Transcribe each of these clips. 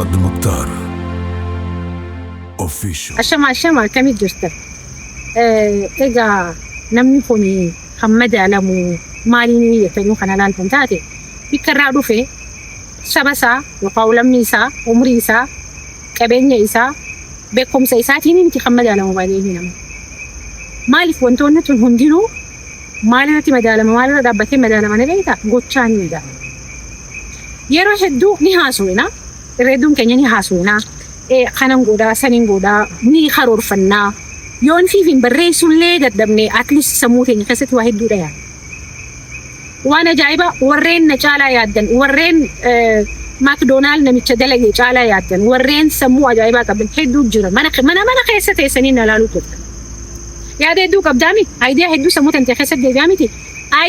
Fadda Muktar Official. Ashama ashama, akkamit jirtan? Egaa namni kun kan madaalamu maaliin jettanii kana ilaaltan taate, bakka irraa dhufe, saba isaa yookaan lammii isaa, umrii isaa, qabeenya isaa, beekumsa isaatiin miti kan madaalamu baay'ee nama. Maaliif wantoonni tun hundinuu maalirratti madaalama, maalirra dhaabbatee madaalama ni beektaa? Gochaan ni madaalama. Yeroo hedduu ni haasofna. Irra hedduun keenya ni haasofna. Kanan godhaa, sanin godhaa, ni karoorfannaa. Yoon fiif hin barreessullee dadhabne, at least sammuu keenya keessatti waa hedduudha yaada. Waan ajaa'ibaa, warreen na caalaa yaaddan, warreen McDonald namicha dalage caalaa yaaddan, warreen sammuu ajaa'ibaa qaban hedduu jira. Mana keessa teessanii na ilaaluu turtan. Yaada hedduu qabdaami. Idea hedduu sammuu tantee keessatti deebi'aa miti.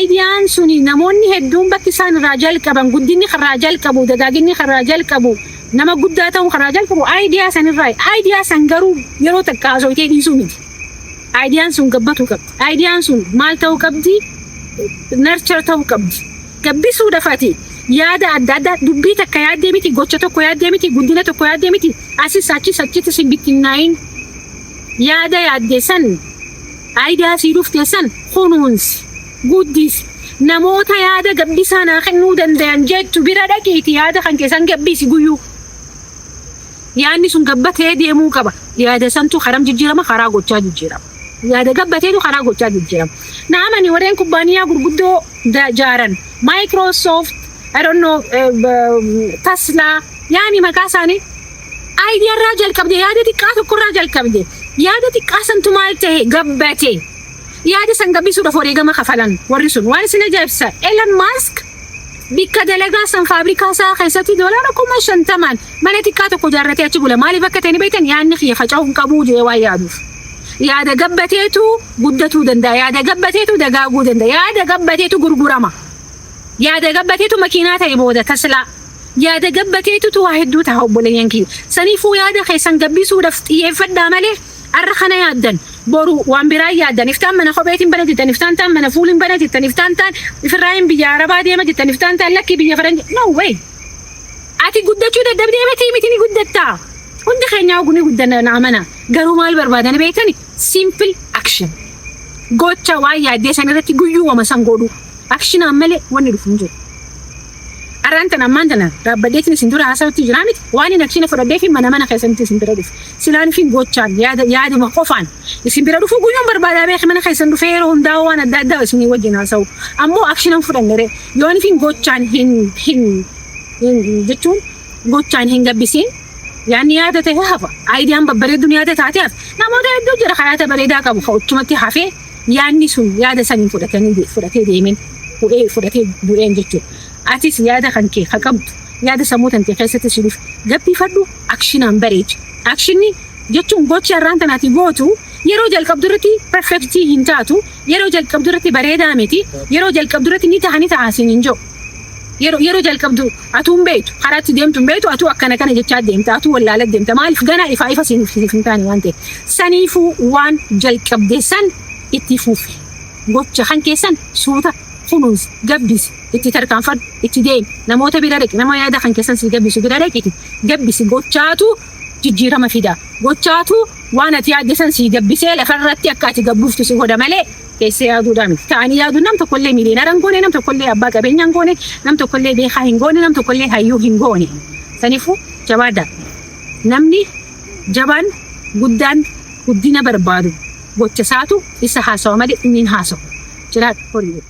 Ideaan suni namoonni hedduun bakki isaan irraa jalqaban, guddinni karaa jalqabu, dagaaginni karaa jalqabu, nama guddaa ta'uun karaa jalqabu idea sanirraa. Idea san garuu yeroo takka haasofitee dhiisuu miti. Ideaan sun gabbatuu qabdi. Ideaan sun maal ta'uu qabdi? Nurture ta'uu qabdi. Gabbisuu dafati. Yaada adda addaa, dubbii takka yaaddee miti, gocha tokko yaaddee miti, guddina tokko yaaddee miti. Asis achis achitti sin bittinnaayin. Yaada yaaddee san, idea sii dhufte san kunuunsi, guddisi. Namoota yaada gabbisaa naa kennuu dandayan jettu bira dhaqiiti yaada kan keessan gabbisi guyyuu. Yaadni sun gabbatee deemuu qaba. Yaada santu karam jijjiirama? Karaa gochaa jijjiirama. Yaada gabbateetu karaa gochaa jijjiirama. Naamani warreen kubbaaniyaa gurguddoo jaaran, Microsoft, I don't know, Tesla, yaani maqaa isaanii, idea irraa jalqabde, yaada xiqqaa tokkorraa jalqabde. Yaada xiqqaa santu maal ta'e? Gabbate. Yaada san gabbisuudhaaf wareegama kafalan warri sun. Waan isin ajaa'ibsa, Elon Musk bikka dalagaa san, faabrikaa isaa keessatti $50,000n mana xiqqaa tokko ijaarratee achi bula. Maaliif akka ta'e ni beektan? Yaadni kiyya faca'uu hin qabuu jedhee waan yaaduuf. Yaada gabbateetu guddatuu danda'a. Yaada gabbateetu dagaaguu danda'a. Yaada gabbateetu gurgurama. Yaada gabbateetu makiinaa ta'e booda Tesla. Yaada gabbateetu waa hedduu ta'a, obboleeyyan kiyya. Saniifuu yaada keessan gabbisuudhaaf xiyyeeffadhaa malee, arra kana yaaddan, boru waan biraa yaaddan, iftaan mana kopheetiin bana jettan, iftaan taan mana fuuliin bana jettan, iftaan taan ifirraayin biyya arabaa deema jettan, iftaan taan lakkii biyya faranji, no way. Ati guddachuu dadhabdee miti miti, ni guddattaa. Hundi keenyaa ni guddanna, na amana. Garuu maal barbaadani beektani? Simple action. Gocha waan yaaddee san irratti guyyuu wama san godhu. Actionaan malee wanni dhufu hin jiru. Arraan tana, ammaan tana dhaabbadheetiin isin dura haasawatti jira miti. Waan hin action fudhadhee fi mana keessanitti isin bira dhufu. Silaan fi gochaan yaada yaaduma qofaan isin bira dhufu guyyuun barbaadaa beeki, mana keessan dhufee yeroo hundaa waan adda addaa isinii wajjin haasa'u. Ammoo actionan fudhanne ree yoon fi gochaan hin jechuun gochaan hin gabbisiin, yaadni yaada ta'e hafa. Ideaan babbareedduun yaada taate hafa. Namoota hedduu jira kayaata bareedaa qabu ka uchumatti hafee, yaadni sun yaada saniin fudhatanii fudhatee deemen fuudhee fudhatee du'een jechuudha. Atis yaada kan kee ka qabdu, yaada sammuu tantee keessatti si dhufe gabbifadhu, actionaan bareechi. Actionni jechuun gochi har'aan tanaati gootu yeroo jalqabdu irratti perfectii hin taatu, yeroo jalqabdu irratti bareedaa miti, yeroo jalqabdu irratti ni ta'a ni ta'a siin hin jiru. Yeroo jalqabdu atuu hin beektu, karaa itti deemtu hin beektu, atuu akkana kana jechaa deemta, atuu wallaala deemta. Maaliif? Ganaa ifaa ifa siif hin taane waan ta'eef. Saniifuu waan jalqabde san itti fufi. Gocha kan keessan suuta kunuunsi, gabbisi, itti tarkaanfadhu, itti deemi, namoota bira dhaqi, nama yaada kan keessan si gabbisu bira dhaqiti gabbisi. Gochaatu jijjiirama fida. Gochaatu waan ati yaadde san si gabbisee lafarratti akka ati gabbuuftu si godha malee teessee yaaduudhaa miti. Ta'anii yaaduun nam tokkollee miiliyoonara hin goone, nam tokkollee abbaa qabeenyaa hin goone, nam tokkollee beekaa hin goone, nam tokkollee hayyuu hin goone. Saniifuu jabaadhaa. Namni jabaan guddaan guddina barbaadu gocha isaatu isa haasawa malee inni hin haasawu. Jiraadhu horii.